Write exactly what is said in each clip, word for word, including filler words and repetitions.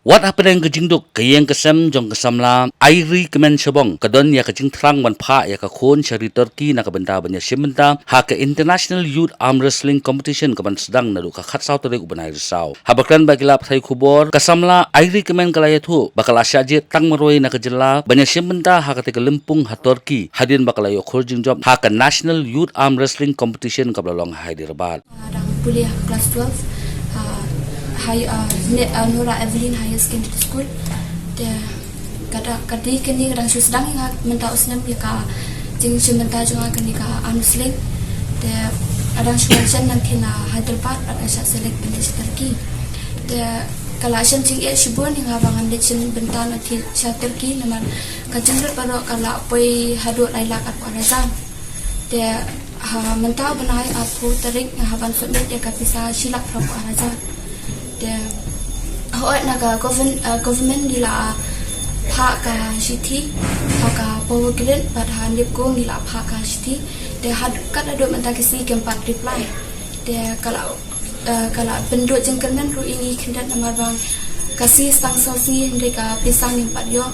Wat hapdeng ka jingduk, ka ïing ka sem jong ka samla Airi Kmen Shabong ka don ïa ka jingthrang ban phah ïa ka khun sha ri Turkey na ka bynta ban ïa shim bynta ha ka International Youth Arm Wrestling Competition ka ban sdang naduh ka khatsaw tarik u bnai Risaw. Haba kren bad ki lad pathai khubor, ka samla Airi Kmen ka la ïathuh ba ka la shah jied tang marwei na ka jylla ban ïa shim bynta ha kata ka lympung ha Turkey hadien ba ka la ïoh khur jingjop ha ka National Youth Arm Wrestling Competition kaba la long ha Hyderabad. Dang pule ha klas twelve, ha, hi-, ah, ne-, ah, Nora Evelyn Higher Secondary School. Te ka da-, ka dei kane ka dang shu sdang ïa nga mynta u snem ïa ka jingshim bynta jong nga kane ka arm wrestling. Te ka dang shu wan shen na ki na Hyderabad, bad ka shah select ban leit sha Turkey. Te ka la shem jingeh shibun ïa nga ba ngan leit shim bynta na ki sha Turkey namar ka jinglut baroh ka la poi haduh lai lak arphew ar hajar. Te ha mynta u bnai arphew tarik nga hap ban submit ïa ka pisa shi lak phraphew ar hajar. Te hooid na ka govern-, eh, government ngi la phah ka shithi ha ka Power Grid bad ha NEEPCO ngi la phah ka shithi. Te had-, kat haduh mynta ki sngi kim pat reply. Te ka la, eh, ka la pynduh jingkyrmen ruh ïa ngi khyndiat namar ba ka sngi sdang saw sngi hynrei ka pisa ngim pat ïoh.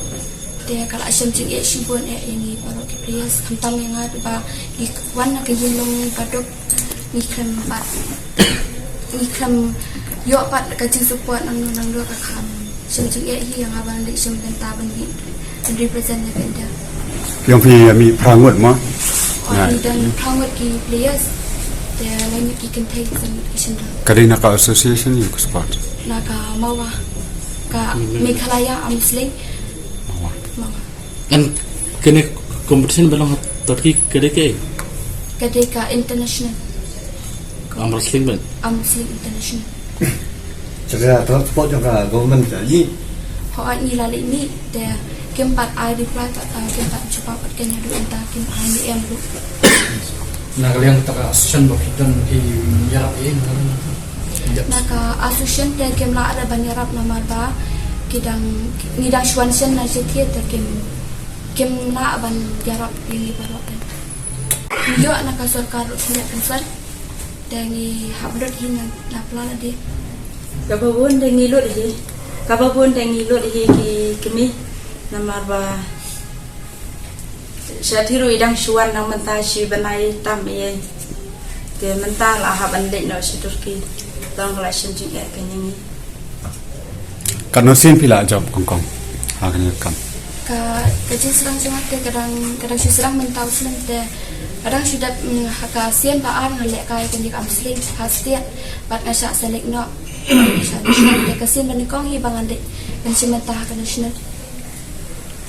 Te ka la shem jingeh shibun eh ïa ngi baroh ki players, khamtam ïa nga ba ngi wan na ka ïing long ba duk, ngi khlem pat, ngi khlem ïoh pat ka jingsupport nangno nangno, ka kham shem jingeh hi ïa nga ban leit shim bynta ban ngi, ban represent ïa ka India. Ïong phi ïa mih phra ngut mo? Oh, ngi dang phra ngut ki players. Te lai ngut ki kynthei, san ngut ki shynrang. Ka dei na ka association ïa ka sport? Na ka MAWA, ka Meghalaya Arm Wrestling. MAWA. MAWA. Kan kane competition ba long ha Turkey ka dei kaei? Ka dei ka international. Arm wrestling ban? Arm wrestling international. Jaka transport jong ka government ka ngi? Hooid, ngi la leit mih te kim pat ai reply, ta, ta kim pat jubab pat ken haduh mynta, kim ai ne em ruh. Na ka liang kata ka association ba phi don phi ïarap ïa ngi? Na ka association te kim lah ban ïarap namar ba ki dang, ngi dang shu wan shen na sha thied te kim, kim lah ban ïarap ïa ngi baroh te. Ngi ïoh na ka sorkar ruh khyndiat pynshoi te ngi hap lut hi na, na pla lade. Kaba bun te ngi lut hi, kaba bun te ngi lut hi ki kmie namar ba sha thied ruh i dang shu wan dang mynta shi bnai tam ïa. Te mynta la hap ban leit noh sha Turkey. Tang la shem jingeh ka ïa ngi. Katno sien phi la jop kong kong ha kane ka kam? Ka, ka jingsdang jong nga te ka dang, ka dang shu sdang mynta u snem te ka dang shu dep, mm, ha ka sien ba ar nga lehkai kane ka arm wrestling ha state bad nga shah select noh. Nga shah select te ka sien ba nyngkong hi ba ngan leit ban shim bynta ha ka national.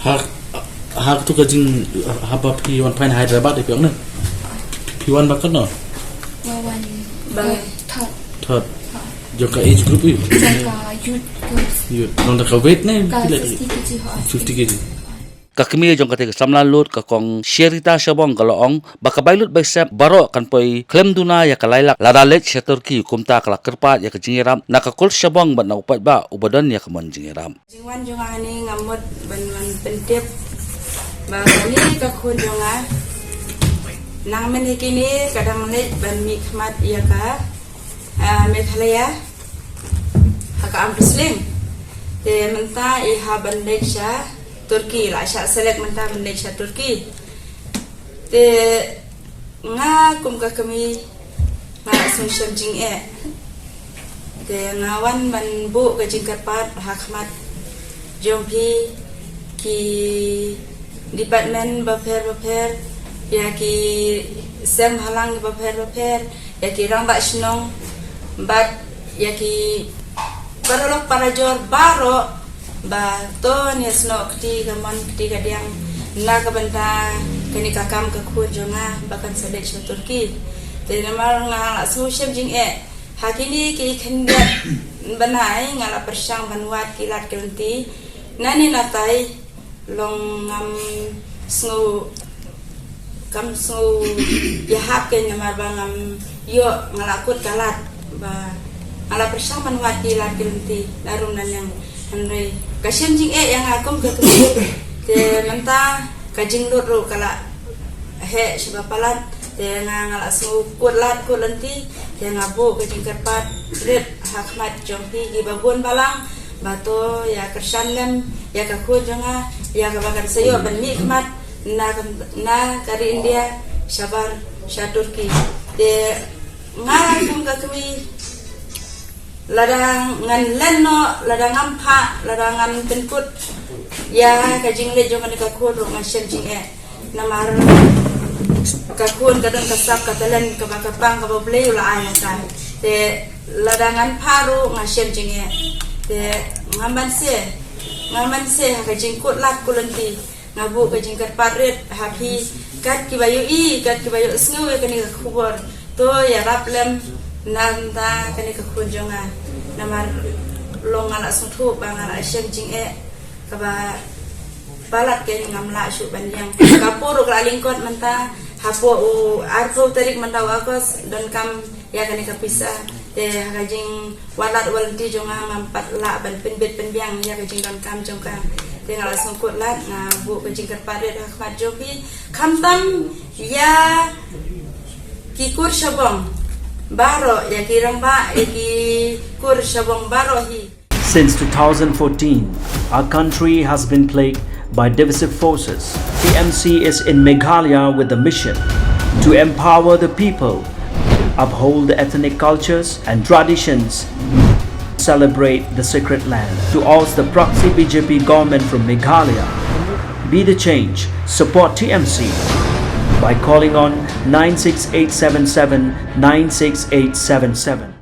Ha, ha katu ka jing, haba phi wan phain Hyderabad, phi wan ne? Phi wan ba katno? Nga wan ba third. Third. Ha. Jong ka age group ïa? Jong ka youth girls. Youth. Nong da ka weight ne? Ka fifty K G, ha. Fifty K G. Ka kmie jong kata ka samla lut ka kong Sherita Shabong ka la ong ba ka bai lut bai sep baroh kan poi khlem duna ïa ka lai lak lada leit sha Turkey, kumta ka la kyrpad ïa ka jingïarap na ka coach Shabong bad na u paidbah uba don ïa ka mon jingïarap. Jingwan jong nga hangne nga mut ban wan pyntip ba kane ka khun jong nga nang mynne kine ka dang leit ban mih khmat ïa ka, ah, Meghalaya ha ka arm wrestling. Te mynta i hap ban leit sha Turkey, la shah select mynta ban leit sha Turkey. Te nga kum ka kmie nga la sngewsih jingeh. Te nga wan ban buh ka jingkyrpad ha khmat jong phi ki department bapher bapher, ïa ki seng bhalang bapher bapher, ïa ki rangbah shnong bad ïa ki paralok parajor baroh ba to ngin ïasnoh kti kamon kti kadiang na ka bynta kane ka kam ka khun jong nga ba kan sa leit sha Turkey. Te namar nga la sngewsih jingeh ha kine ki khyndiat bnai, nga la pyrshang ban wad ki lad ki lynti. Nangne natai long ngam sngew, kam sngew ïahap kein namar ba ngam ïoh, nga la kut ka lad ba nga la pyrshang ban wad ki lad ki lynti na rum na neng. Hynrei ka shem jingeh ïa nga kum ka kmie. Te mynta ka jinglut ruh ka la heh shaba palat. Te nga, nga la sngewkut lad kut lynti. Te nga buh ka jingkyrpad rit ha khmat jong phi kiba bun balang Ba to ïa kyrshan lem ïa ka khun jong nga, ïa kaba kan sa ïoh ban mihkhmat na ka, na ka ri India shabar sha Turkey. Te nga kum ka kmie, lada ngan len noh, lada ngam phah, lada ngan pynkut ïa ka jingleh jong kane ka khun ruh nga shem jingeh. Namar ka khun ka don ka sap ka talent kaba ka pang kaba U Blei u la ai ïa ka. Te lada ngan phah ruh nga shem jingeh. Te nga man se, nga man se ha ka jingkut lad kut lynti. Nga buh ka jingkyrpad rit ha phi kat kiba ïohi, kat kiba ïohsngew ïa kane ka khubor. To ïarap lem na bynta kane ka khun jong nga. Namar long nga la sngewthuh ba nga la shem jingeh kaba palat, kane ngam lah shuh ban ïeng. Ka por ruh ka la lyngkot mynta, hapoh u arphew tarik mynta u August, donkam ïa kane ka pisa. Te ha ka jingwad lad wad lynti jong nga ngam pat lah ban pynbit pynbiang ïa ka jingdonkam jong ka. Te nga la sngewkut lad, nga buh ka jingkyrpad rit ha khmat jong phi. Khamtam ïa ki kur shabong baroh, ïa ki rangbah, ïa ki kur shabong baroh hi. Since two thousand fourteen, our country has been plagued by divisive forces. T M C is in Meghalaya with the mission to empower the people, uphold the ethnic cultures and traditions, celebrate the sacred land. To oust the proxy B J P government from Meghalaya, be the change, support T M C by calling on nine six eight seven seven nine six eight seven seven.